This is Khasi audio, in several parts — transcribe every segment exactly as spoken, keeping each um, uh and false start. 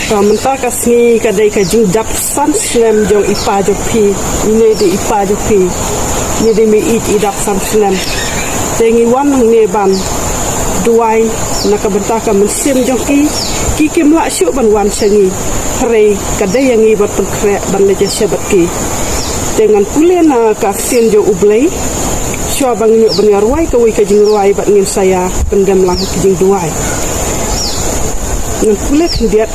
Ka mynta ka sngi ka dei ka jingdap san snem jong i pa jong phi. Ine dei i pa jong phi. Ine dei me ïeit i dap san snem. Te ngi wan hangne ban duwai na ka bynta ka mynsiem jong ki. Ki kim lah shuh ban wan sha ngi. Hynrei ka dei ïa ngi ban pynkhreh ban leit ïashem bad ki. Te ngan pule na ka ktien jong U Blei. Shuwa ba ngin ïoh ban ïa rwai kawei ka jingrwai bad ngin sa ïa pyndem lang ha ka jingduwai. Ngan pule khyndiat.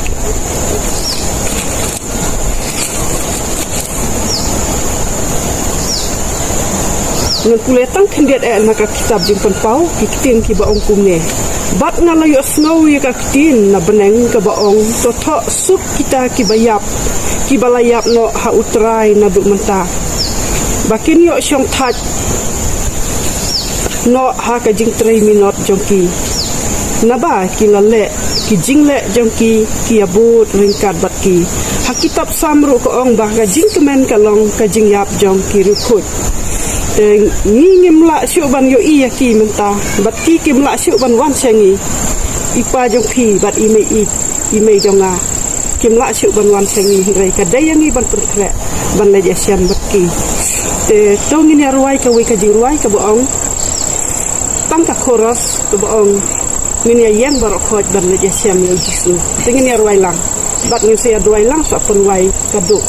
Ngan pule tang khyndiat eh na ka kitab Jingpynpaw, ki ktien kiba ong kumne. Bad nga la ïohsngew ïa ka ktien na bneng kaba ong, to thoh suk kita kiba ïap, kiba la ïap noh ha U Trai naduh mynta, ba kin ïoh shongthait noh ha ka jingtrei minot jong ki. Naba ki la leh ki jingleh jong ki, ki ïa bud ryngkat bad ki. Ha kitab Salm ruh ka ong ba ka jingkmen ka long ka jingïap jong ki riewkhuid. Te ngi ngim lah shuh ban ïohi ïa ki mynta, bad ki kim lah shuh ban wan sha ngi. I pa jong phi bad i mei, i, i mei jong nga kim lah shuh ban wan sha ngi, hynrei ka dei ïa ngi ban pynkhreh ban leit ïashem bad ki. Te to ngin ïa rwai kawei ka jingrwai kaba ong, tang ka chorus kaba ong, ngin ïa ïeng baroh khoit ban leit ïashem ïa U Jisu. Te ngin ïa rwai lang bad ngin sa ïa duwai lang sa pynwai ka duk.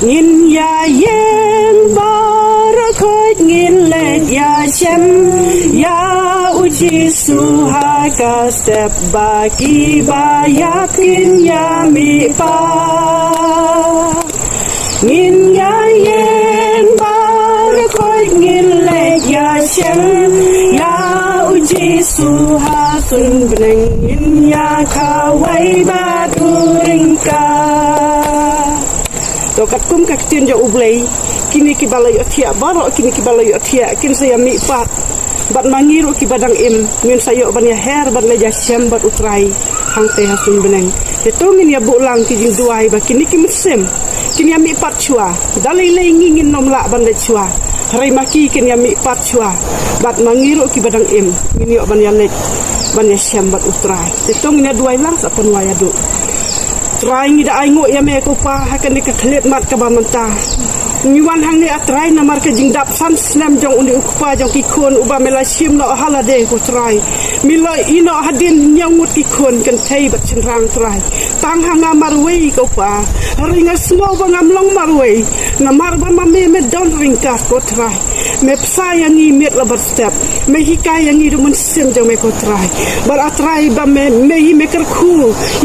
Ngin ïa ïeng baroh khoit ngin leit ïashem ïa U Jisu ha ka step, ba kiba ïap kin ïa mihpat. Ngin ïa ïeng baroh khoit ngin leit ïashem ïa U Jisu ha khun bneng, ngin ïa kawei bad u ryngkat. To katkum ka ktien jong U Blei, kine kiba la ïohthiah baroh, kine kiba la ïohthiah kin sa ïa mihpat. Bad ma ngi ruh kiba dang im ngin sa ïoh ban ïa her ban leit ïashem bad U Trai hangtei ha suiñ bneng. Te to ngin ïa buh lang ki jingduwai ba kine ki mynsiem kin ïa mihpat shuwa. Da lei lei ngi ngin nym lah ban leit shuwa, hynrei ma ki kin ïa mihpat shuwa. Bad ma ngi ruh kiba dang im ngin ïoh ban ïa leit ban ïashem bad U Trai. Te to ngin ïa duwai lang sa pynwai ïa duk. Trai, ngi da ainguh ïa me ko Pa ha kane ka khlieh mat kaba mynta. Ngi wan hangne A Trai namar ka jingdap san snem jong une u kpa jong ki khun uba me la shim noh ha lade ko Trai. Me la ïeh noh hadien hynñiew ngut ki khun kynthei bad shynrang Trai. Tang ha nga marwei ko Pa. Hynrei nga sngew ba ngam long marwei namar ba ma me me don ryngkat ko Trai. Me bsa ïa ngi miet la bad step. Me hikai ïa ngi da u Mynsiem jong me ko Trai. Bad A Trai ba me, me hi me kyrkhu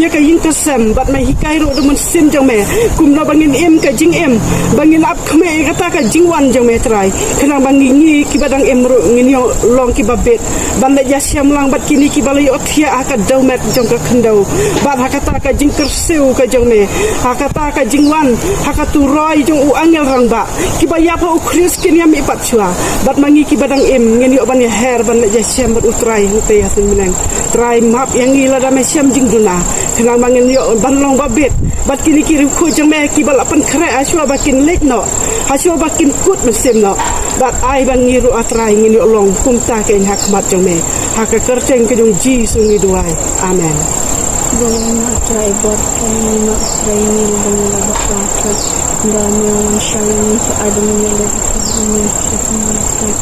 ïa ka ïing ka sem bad me hikai ruh da u Mynsiem jong me kumno ba ngin im ka jingim, ba ngin ap khmih ïa kata ka jingwan jong me Trai. Khnang ba ngi, ngi kiba dang im ruh ngin ïoh long kiba bit ban leit ïashem lang bad kine kiba la ïohthiah ha ka dewmet jong ka khyndew bad ha kata ka jingkyrsiew ka jong me, ha kata ka jingwan ha ka turoi jong u angel rangbah. Kiba ïap ha U Khrist kin ïa mihpat shuwa. Bad ma ngi kiba dang im ngin ïoh ban ïa her ban leit ïashem bad U Trai hangtei ha suiñ bneng. Trai, map ïa ngi lada me shem jingduna, khnang ba ngin ïoh ban long ba bit bad kine ki riewkhuid jong me kiba la pynkhreh ha shuwa ba kin leit noh, ha shuwa ba kin kut mynsiem noh. Bad ai ba ngi ruh A Trai ngin ïoh long kumta keiñ ha khmat jong me. Ha ka kyrteng ka jong U Jisu ngi duwai. Amen. Ba wan ma Trai bor kan ni ma Trai ni ba ni la ba ka Trai. Ba me wan sha ni ka ai ba ni la ba ka ni Trai.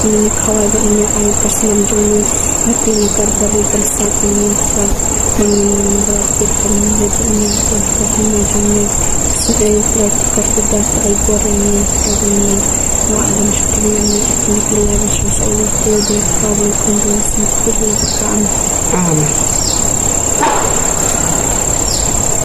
Ni khawai ba ni ai ka snam jong ni. Hati ni kar ba ri kan sa ni Trai. Ni ni ba ki kan ni ni ka ni jong ni. Si ai Trai ka ka da ka ai bor ni Trai ni. Wa ban shukri ni ni ki la ba sha sa ni ko de ka ba kun ni ko de ka am. Amen.